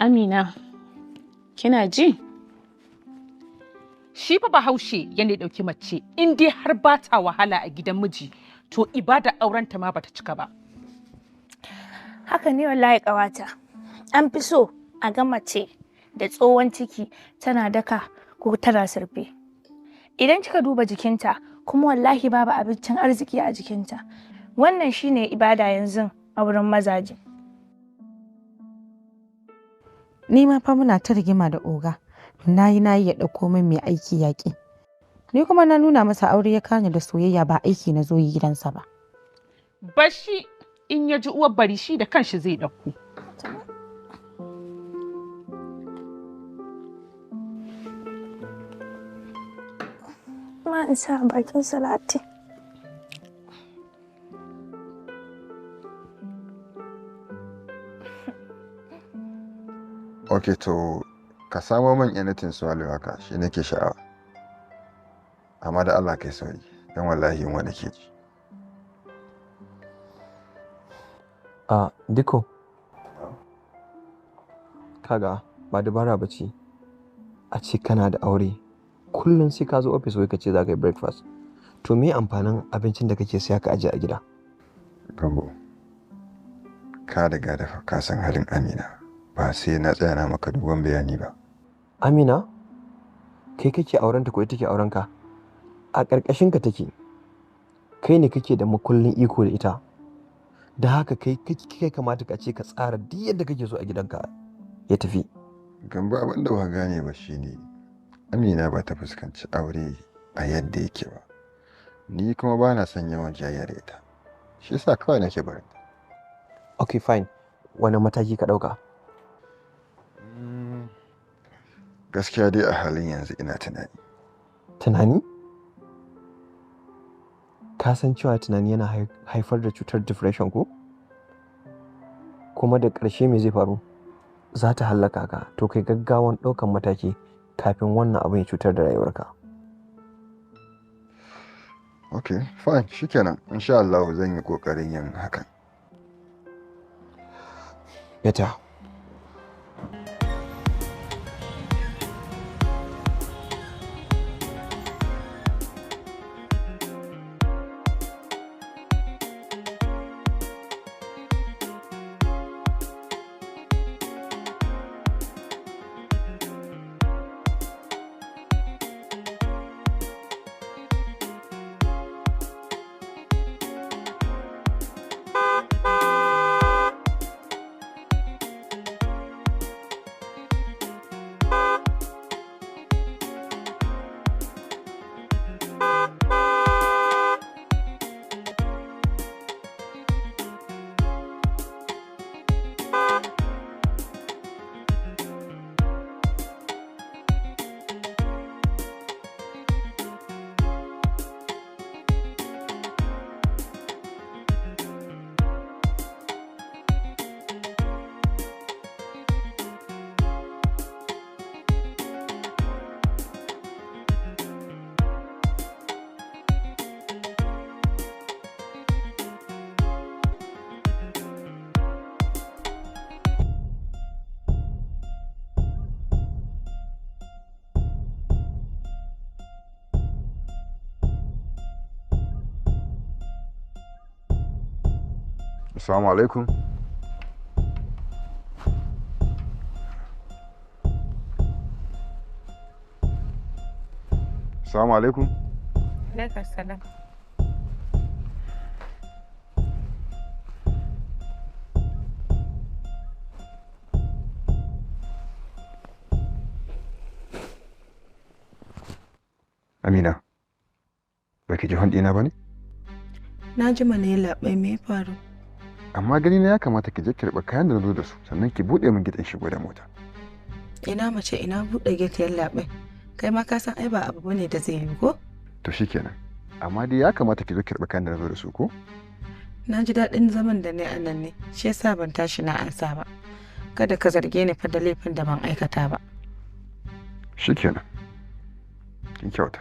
Amina, kina ji? Shi fa Bahaushe yana ɗauki mace in dai har ba ta wahala a gidan miji, to ibada aurenta ma bata cika ba. Haka ne wallahi ƙawata. An fi so a ga mace da tsohon ciki tana daka ko tana surfe. Idan kika duba jikinta kuma wallahi babu abincin arziki a jikinta. Wannan shine ibada yanzu a wurin mazaje. Ni ma fa muna ta rigima da oga. Nayi ya ɗauko min mai aiki yaƙi. Ni kuma na nuna masa aure ya kani da soyayya ba aiki na zo yi gidansa ba. Bashi in ya ji uwar bari shi da kanshi zai ɗauko. Ma in sa bakin salati. Ok, to ka samo min anything swallow haka shi nake sha'awa. Amma da Allah kai sauri, don wallahi yunwa nake ji. A Diko, kaga ba dabara ba ce a ce kana da aure kullum sai ka zo ofis wai ka ce za ka yi breakfast. To me amfanin abincin da kake siya ka aje a gida? Gambo, ka riga da ka san halin Amina, ba sai na tsaya na maka dogon bayani ba. Amina, kai kake aurenta ko ita take aurenka? A ƙarƙashinka take, kai ne kake da makullin iko da ita. Da haka kai kai kamata ka ce ka tsara duk yadda kake so a gidanka ya tafi. Gambo, abin da ba gane ba shine Amina ba ta fuskanci aure a yadda yake ba. Ni kuma ba na son yawan jayayya da ita. Shi yasa kawai nake barin ta. Okay, fine. Wani mataki ka ɗauka? Gaskiya dai a halin yanzu ina tunani. Tunani? Ka san cewa tunani yana haifar da cutar depression ko? Kuma da ƙarshe me zai faru? Za ta hallaka ka, to kai gaggawan ɗaukan mataki kafin wannan abin ya cutar da rayuwarka. Ok, fine, shikenan. Insha Allah zan yi ƙoƙarin yin hakan. Better. Assalamu alaikum. Assalamu alaikum. Alaikum salam. Amina, baki ji hon ɗina ba ne? Na ji mana yallaɓai, me ya faru? Amma gani na ya kamata ki je ki karɓi kayan da na zo da su, sannan ki buɗe min gidan shigo da mota. Ina mace ina buɗe gate yallaɓai. Kai ma ka san ai ba abu bane da zai yi ko? To shikenan. Amma dai ya kamata ki zo ki karɓi kayan da na zo da su ko? Na ji daɗin zaman da na yi a nan ne, shi yasa ban tashi na ansa ba. Kada ka zarge ni fa da laifin da ban aikata ba. Shikenan. Kin kyauta.